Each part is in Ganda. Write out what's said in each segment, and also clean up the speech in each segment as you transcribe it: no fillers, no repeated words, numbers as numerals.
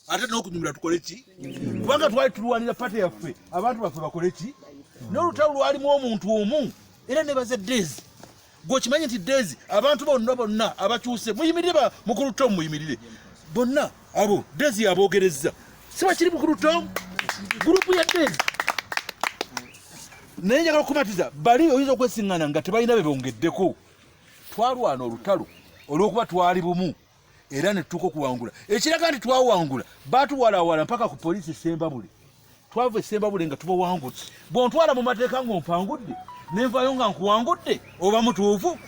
Ate n'okunyumira tukole ki? Kubanga twali tulwanira pate yaffe, abantu baffe bakole ki? N'olutalo lwalimu omuntu omu, era nebaza Daisy. Gwe okimanyi nti Daisy abantu bonna bonna abakyuse muyimirire, ba mukulu Tom muyimirire bonna abo Daisy yaboogerezza, si bakiri mukulu Tom gurupu ya Daisy. Naye njagala okukumatiza, bali oyinza okwesiŋŋana nga tebalina be bongeddeko. Twalwana olutalo olw'okuba twali bumu era ne tutuuka okuwangula. Ekiraga nti twawangula, baatuwalawala mpaka ku poliisi e Ssembabule. Twava e Ssembabule nga tubawangudde. Bw'ontwala mu mateeka ng'ompangudde, ne nvaayo nga nkuwangudde, oba mutuufu?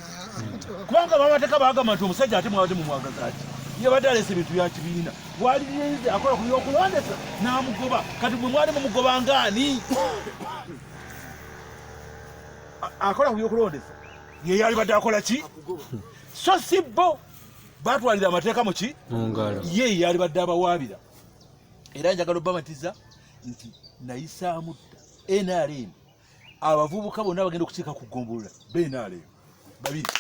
Kubanga ab'amateeka baagamba nti omusajja ate mwabadde mumwagaza ki? Yabadde aleese ebintu bya kibiina. Walirinze akola ku by'okulondesa n'amugoba. Kati mwe mwali mumugoba ng'ani? Akola ku by'okulondesa ye yalibadde akola ki? So si bo batwalira amateeka mu ki? Mu ngalo. Ye yalibadde abawaabira. Era njagala obamatiza nti nayisaamu dda NRM abavubuka bonna abagenda okukiika ku ggombolola BNRM babiri,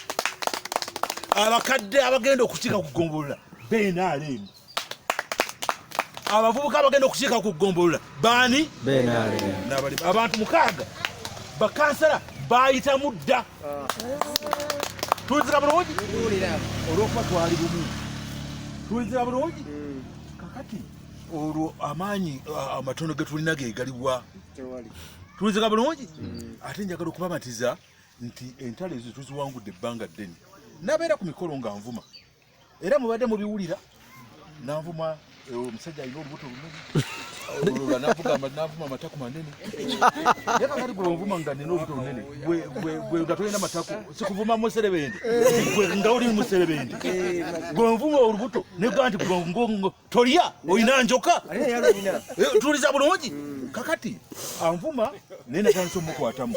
abakadde abagenda okukiika ku ggombolola BNRM, abavubuka abagenda okukiika ku ggombolola baani? BNRM. N'abalimi. Abantu 6 bakansala bayitamu dda. Tuwulizira bulungi olw'okuba twali bumu, tuwulizira bulungi. Kakati olwo amaanyi amatono ge tulina ge galiwa? Tuwulizira bulungi. Ate njagala okubamatiza nti entalo ezo tuziwangudde ebbanga ddene. Nabeera ku mikolo nga nvuma, era mubadde mubiwulira, nanvuma omusajja alina olubuto lunene, olwo nanvuma amatako manene. Naye kakati gwe onvuma nga nina olubuto lunene, gwe nga tolina matako, sikuvuma muserebende, gwe nga oli muserebende, gwe onvuma olubuto negamba nti gwe tolya olina njoka. Tuliza bulungi. Kakati anvuma naye natandise omukwatamu.